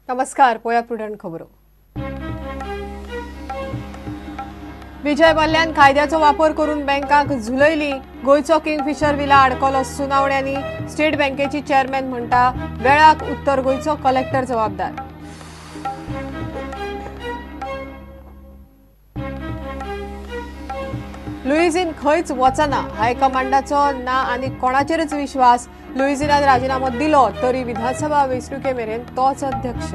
नमस्कार, पोया प्रुडंट खबरो. विजय मल्ल्यान कायद्याचो वापर करून बँकांक झुलयली. गोंयचो किंगफिशर विला आडकलो सुनावण्यांनी. स्टेट बँकेची चेअरमॅन म्हणटा वेळाक उत्तर गोंयचो कलेक्टर जबाबदार. लुईझीन खंयच वचना, हायकमांडाचो ना आनी कोणाचेरच विश्वास. लुईझीनान राजीनामो दिलो तरी विधानसभा वेंचणुके मेरेन तोच अध्यक्ष.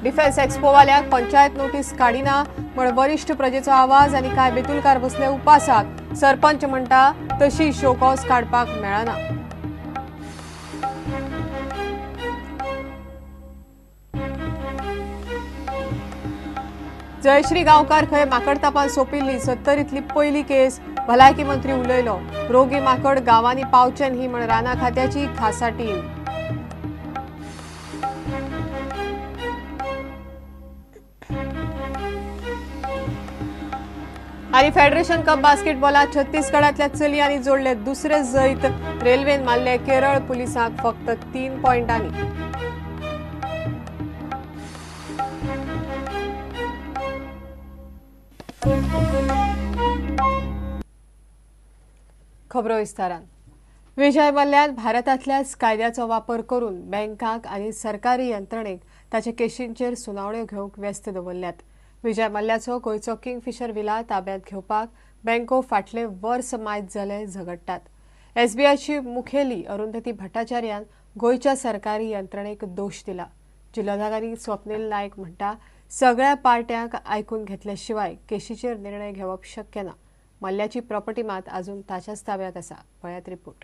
डिफेन्स एक्स्पोवाल्याक पंचायत नोटीस काडिना म्हण वरिश्ठ प्रजेचो आवाज आनी कांय बेतुलकार बसले उपासाक. सरपंच म्हणटा तशी शोकॉज काडपाक मेळना. जयश्री गांवकार खंय माकडतापान सोंपिल्ली 70तली पयली केस. भलायकी मंत्री उलयलो, रोगी माकड गांवांनी पावचे न्ही म्हण राना खात्याची खासा टीम. आनी फेडरेशन कप बास्केटबॉलात छत्तीसगडांतल्या चलयांनी जोडले दुसरे जैत. रेल्वेन मारले केरळ पुलिसांक फक्त 3 पॉयंटांनी. खबरो विस्तारान. विजय मल्ल्यान भारतांतल्याच कायद्याचो वापर करून बँकांक आनी सरकारी यंत्रणेक ताच्या केशींचेर सुनावण्यो घेवंक व्यस्त दवरल्यात. विजय मल्ल्याचो गोंयचो किंगफिशर विला ताब्यांत घेवपाक बँको फाटले वर्स मायत जाले झगडटात. एसबीआयची मुखेली अरुंधती भट्टाचार्यान गोंयच्या सरकारी यंत्रणेक दोश दिला. जिल्लोधिकारी स्वप्नील नायक म्हणटा सगळ्या पार्ट्यांक आयकून घेतल्या शिवाय केशीचेर निर्णय घेवप शक्य ना. मल्ल्याची प्रॉपर्टी मात अजून ताच्याच ताब्यात आसा. पळयात रिपोर्ट.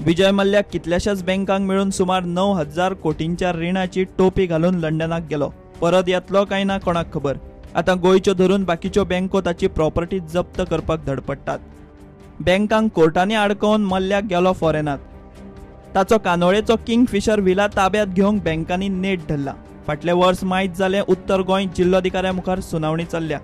विजय मल्ल्या कितल्याशाच बँकांक मेळून सुमार 9,000 कोटींच्या रिणाची टोपी घालून लंडनाक गेलो. परत येतलो काय ना कोणाक खबर. आतां गोंयच्यो धरून बाकीच्यो बँको ताची प्रॉपर्टी जप्त करपाक धडपडटात. बँकांक कोर्टांनी आडकोवन मल्ल्या गेलो फॉरेनाक. ताचो कानोळेचो किंगफिशर विला ताब्यात घेवंक बँकांनी नेट धरला. फाटले वर्स मायत जालें उत्तर गोंय जिल्लोधिकाऱ्या मुखार सुनावणी चल्ल्या.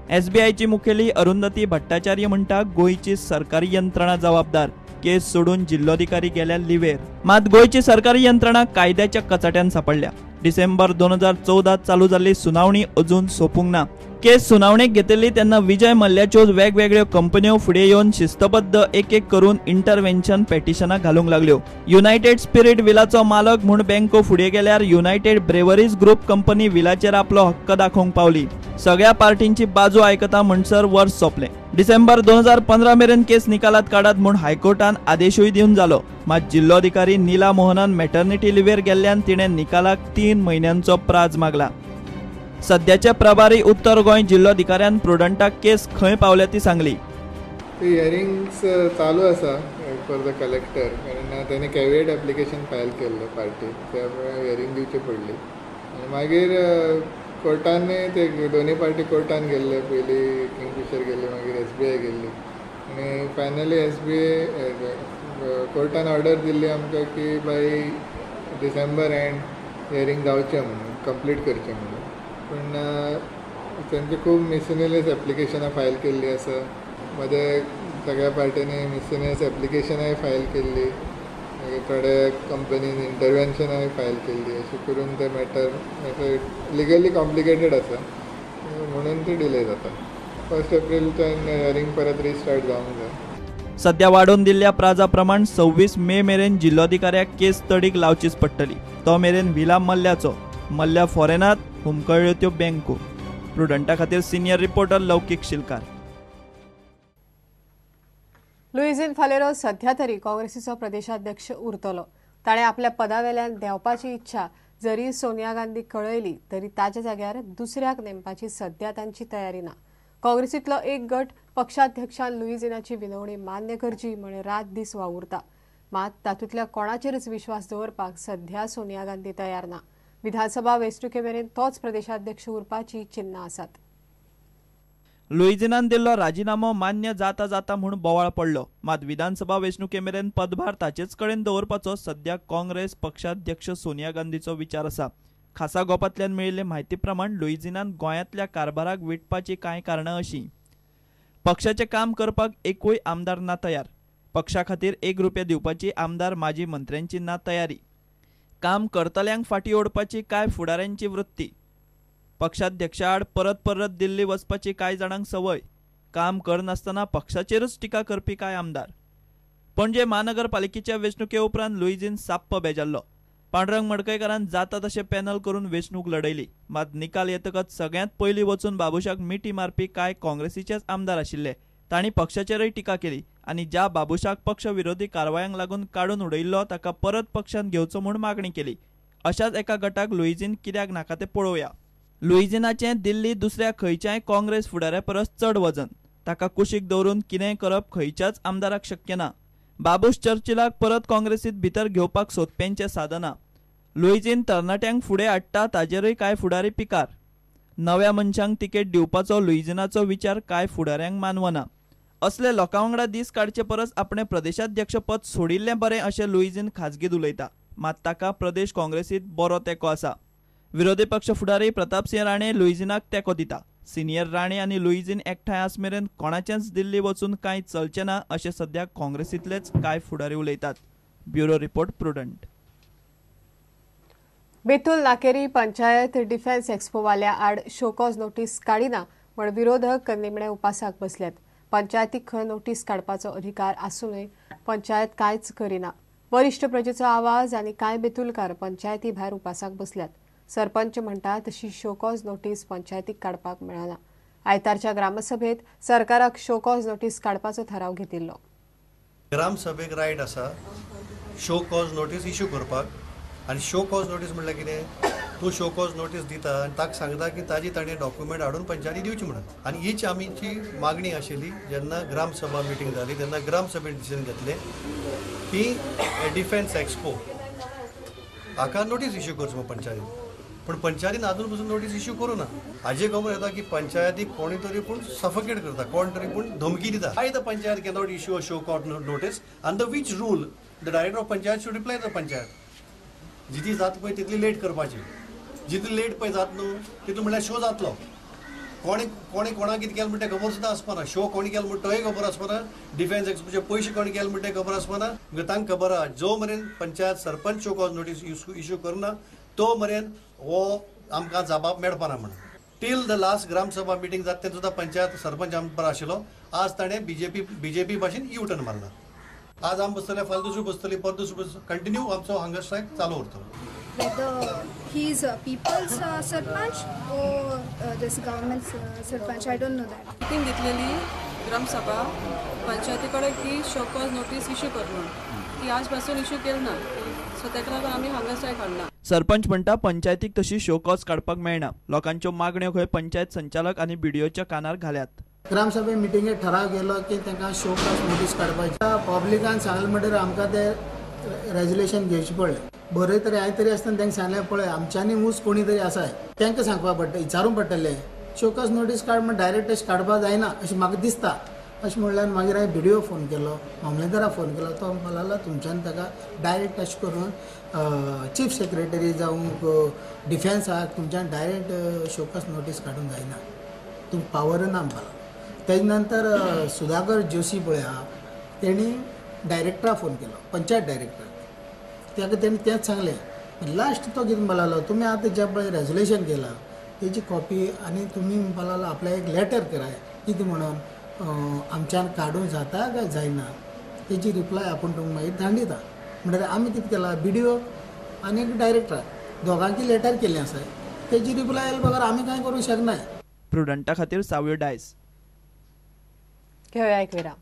एसबीआयची मुखेली अरुंधती भट्टाचार्य म्हणटा गोंयची सरकारी यंत्रणा जबाबदार. केस सोडून जिल्लोधिकारी गेल्या लिवेर. मात गोंयची सरकारी यंत्रणा कायद्याच्या कचाट्यान सापडल्या. डिसेंबर 2014 चालू जाल्ली सुनावणी अजून सोपूंक ना. केस सुनावणेक घेतिल्ली तेन्ना विजय मल्ल्याच्यो वेगवेगळ्यो कंपन्यो फुडें येवन शिस्तबद्ध एक एक करून इंटरव्हेन्शन पेटिशनां घालूंक लागल्यो. युनायटेड स्पिरीट विलाचो मालक म्हूण बँको फुडें गेल्यार युनायटेड ब्रेवरीज ग्रुप कंपनी विलाचेर आपलो हक्क दाखोवंक पावली. सगळ्या पार्टींची बाजू आयकता म्हणसर वर्स सोंपलें. डिसेंबर 2015 मेरेन केस निकालात काडात म्हूण हायकोर्टान आदेशूय दिवन जालो. मात जिल्लोधिकारी नीला मोहनान मॅटर्निटी लिवेर गेल्ल्यान तिणें निकालाक 3 म्हयन्यांचो प्राज मागला. सद्याचे प्रभारी उत्तर गोंय जिल्लोधिकाऱ्यान प्रुडंटाक केस खंय पावल्या ती सांगली. हियरिंग्स चालू आसा फॉर the collector, कारण ताणें कॅविएट एप्लिकेशन फायल केल्लें पार्टी, त्यामुळे हियरिंग दिवची पडली. आनी मागीर कोर्टानूय ते दोनूय पार्टी कोर्टान गेल्ले. पयलीं किंगफिशर गेल्ली, मागीर एसबीआय गेल्ली. आनी फायनली एसबीआय कोर्टान ऑर्डर दिल्ली आमकां की बाय डिसेंबर एंड हियरिंग जावचें म्हणून, कंप्लीट करचें म्हणून. पूण तांचे खूब मिसलेनियस एप्लिकेशनां फायल केल्लीं आसा. मदें सगळ्या पार्ट्यांनी मिसलेनियस एप्लिकेशनांय फायल केल्ली, मागीर थोडे कंपनीन इंटरवेन्शनांय फायल केल्ली. अशें करून तें मॅटर लिगली कॉम्प्लिकेटेड आसा म्हणून ती डिले जाता. 1 एप्रिलच्यान हियरिंग परत रिस्टार्ट जावंक जाय. सद्या वाडोवन दिल्ल्या प्राजा प्रमाण 26 मे मेरेन जिल्लोधिकाऱ्याक केस तडीक लावचीच पडटली. तो मेरेन विला मल्ल्याचो. मल्ल्या फॉरेनात हुमकळ्ळ्यो त्यो बँको. प्रुडंटा खातीर सिनियर रिपोर्टर लौकीक शिलकार. लुईझीन फालेरो सध्या तरी काँग्रेसीचो प्रदेशाध्यक्ष उरतलो. ताणें आपल्या पदावेल्यान देंवपाची इच्छा जरी सोनिया गांधी कळयली तरी ताच्या जाग्यार दुसऱ्याक नेमपाची सध्या तांची तयारी ना. काँग्रेसींतलो एक गट पक्षाध्यक्षान लुईझीनाची विनवणी मान्य करची म्हण रात दीस वावुरता. मात तातूंतल्या कोणाचेरच विश्वास दवरपाक सध्या सोनिया गांधी तयार ना. विधानसभा वेंचणुके मेरेन तोच प्रदेशाध्यक्ष उरपाची चिन्हां आसात. लुईझिनान दिल्लो राजीनामो मान्य जाता जाता म्हूण बोवाळ पडलो. मात विधानसभा वेंचणुके मेरेन पदभार ताचेच कडेन दवरपाचो सद्या काँग्रेस पक्षाध्यक्ष सोनिया गांधीचो विचार आसा. खासा गोपांतल्यान मेळिल्ले म्हायती प्रमाण लुईझिनान गोंयांतल्या कारभाराक विटपाची कांय कारणां अशीं: पक्षाचें काम करपाक एकूय आमदार ना तयार, पक्षा खातीर 1 रुपया दिवपाची आमदार माजी मंत्र्यांची ना तयारी, काम करतल्यांक फाटी ओडपाची कांय फुडाऱ्यांची वृत्ती, पक्षाध्यक्षा आड परत परत दिल्ली वचपाची कांय जाणांक संवय, काम करनासतना पक्षाचेरूच टिका करपी कांय आमदार। पणजे महानगरपालिकेच्या वेंचणुके उपरांत लुईझिन साप्प बेजारलो। पांडुरंग मडकयकारान जाता तशें पॅनल करून वेंचणूक लढयली, मात निकाल येतकच सगळ्यांत पयलीं वचून बाबुशाक मिठी मारपी कांय काँग्रेसीचेच आमदार आशिल्ले। तांणी पक्षाचेरय टिका केली आनी ज्या बाबुशाक पक्ष विरोधी कारवायांक लागून काडून उडयिल्लो ताका परत पक्षांत घेवचो म्हूण मागणी केली। अशाच एका गटाक लुईझिन कित्याक नाका तें पळोवया। लुईझिनाचें दिल्ली दुसऱ्या खंयच्याय काँग्रेस फुडाऱ्या परस चड वजन, ताका कुशीक दवरून कितेंय करप खंयच्याच आमदाराक शक्य ना। बाबूश चर्चिलाक परत काँग्रेसीत भितर घेवपाक सोदप्यांचें साधना। लुईझिन तरणाट्यांक फुडें हाडटा ताजेरय कांय फुडारी पिकार। नव्या मनशांक तिकेट दिवपाचो लुईझिनाचो विचार कांय फुडाऱ्यांक मानवना। असले लोकां वांगडा दीस काडचे परस आपणें प्रदेशाध्यक्षपद सोडिल्लें बरें अशें लुईझिन खाजगीत उलयता, मात ताका प्रदेश काँग्रेसीत बरो तेंको आसा। विरोधी पक्ष फुडारी प्रतापसिंह राणे लुईझिनाक तेंको दिता। सिनियर राणे आनी लुईझिन एकठांय आस मेरेन कोणाचेंच दिल्ली वचून कांय चलचें ना अशें सध्या काँग्रेसींतलेच कांय फुडारी उलयतात। Bureau report, Prudent. Betul Nakeri panchayat defence एक्स्पोवाल्या आड शोकॉज नोटीस काडिना म्हण विरोधक निमणे उपासाक बसल्यात। पंचायतीक खंय नोटीस काडपाचो अधिकार आसूनय पंचायत कांयच करिना। वरिश्ठ प्रजेचो आवाज आनी कांय बेतुलकार पंचायती भायर उपासाक बसल्यात। सरपंच म्हणटा तशी शोकॉज नोटीस पंचायतीक काडपाक मेळना। आयतारच्या ग्रामसभेत सरकाराक शोकॉज नोटीस काडपाचो थाराव घेतिल्लो। ग्रामसभेक रायट आसा शो कॉज नोटीस इश्यू करपाक, आनी शो कॉज नोटीस म्हणल्यार कितें, तूं शो कॉज नोटीस दिता आनी ताका सांगता की ताजी ताणें डॉक्युमेंट हाडून पंचायती दिवची म्हणून। आनी हीच आमची मागणी आशिल्ली। जेन्ना ग्रामसभा मिटींग जाली तेन्ना ग्रामसभेन डिसिजन घेतलें की डिफेन्स एक्सपो हाका नोटीस इश्यू करचो म्हूण पंचायतीन, पूण पंचायतीन आजून पसून नोटीस इश्यू करूं ना। हाजे खबर येता की पंचायतीक कोणी तरी पूण सफोकेट करता, कोण तरी पूण धमकी दिता। I the panchayat cannot issue a show cause notice under which rule the director of panchayat should reply the panchayat. जितली जात पळय तितली लेट करपाची, जितली लेट पळय जात न्हू तितू म्हणल्यार शो जातलो। कोणी कोणी कोणाक कितें केलें म्हणटा खबर सुद्दां आसपाना, शो कोणी केलो म्हणटा तोय खबर आसपाना, डिफेन्स एक्सपोचे पयशे कोणी केले म्हणटा खबर आसपाना। तांकां खबर आहा जो मेरेन panchayat sarpanch show cause notice issue करना तो मेरेन हो आमकां जबाब मेळपाना म्हणून। Till the last gram sabha meeting जाता तेन्ना सुद्दां पंचायत सरपंच आमकां आशिल्लो। आज ताणें बीजेपी भाशेन यू टर्न मारला। आज आम बसतले, फाल्यां दुसरी बसतली, परत दुसरी बसतली, कंटिन्यू आमचो हंगर स्ट्रायक चालू उरतलो। Whether he is a people's sarpanch or this government's sarpanch, I don't know that. Meeting घेतलेली ग्रामसभा पंचायती कडेन की शो कॉज नोटीस इश्यू कर म्हणून, ती आज पासून इश्यू केली ना, सो ताका लागून आमी हंगर स्ट्रायक हाडला। सरपंच म्हणटा पंचायतीक तशी शो कॉज काडपाक मेळना। लोकांच्यो मागण्यो खंय पंचायत संचालक आनी बीडीओच्या कानार घाल्यात। ग्रामसभे मिटिंगेत ठराव केलो की तांकां शो कॉज नोटीस काडपाची। पब्लिकान सांगलें म्हणटकीर आमकां तें रेजोल्युशन घेवचें पडलें। बरें तरी हांवें तरी आसतना तांकां सांगलें पळय आमच्यांनी ऊस कोणी तरी आसा तांकां सांगपाक पडटा, विचारूंक पडटलें। शो कॉज नोटीस काड म्हण डायरेक्ट अशें काडपाक जायना अशें म्हाका दिसता। अशें म्हणल्यार मागीर हांवें बीडीओ फोन केलो, मामलेदाराक फोन केलो, तो म्हणपाक लागलो तुमच्यान ताका डायरेक्ट अशें करून चीफ सेक्रेटरी जावं डिफेन्साक तुमच्यान डायरेक्ट शो कॉज नोटीस काडूंक जायना, तुमकां पावर ना म्हणपाक लागलो। तेजे नंतर सुधाकर जोशी पळय आहा तेणी डायरेक्टराक फोन केलो, पंचायत डायरेक्टर, ताका तेणी तेंच सांगलें। लास्ट तो कितें म्हणपाक लागलो तुमी आतां जें पळय रेजोल्युशन केलां तेजी कॉपी आनी तुमी म्हणपाक लागलो आपल्याक एक लेटर कराय कितें म्हणून आमच्यान काडूंक जाता काय जायना तेजी रिप्लाय आपूण तुमकां मागीर धाडून दिता। म्हणटकीर आमी कितें केलां बीडीओ आनी डायरेक्टराक दोगांकी लेटर केल्लें आसा, तेजी रिप्लाय आयले बगर आमी कांय करूंक शकनाय। प्रुडंटा खातीर सावयो डायस। घेवया एक विराम।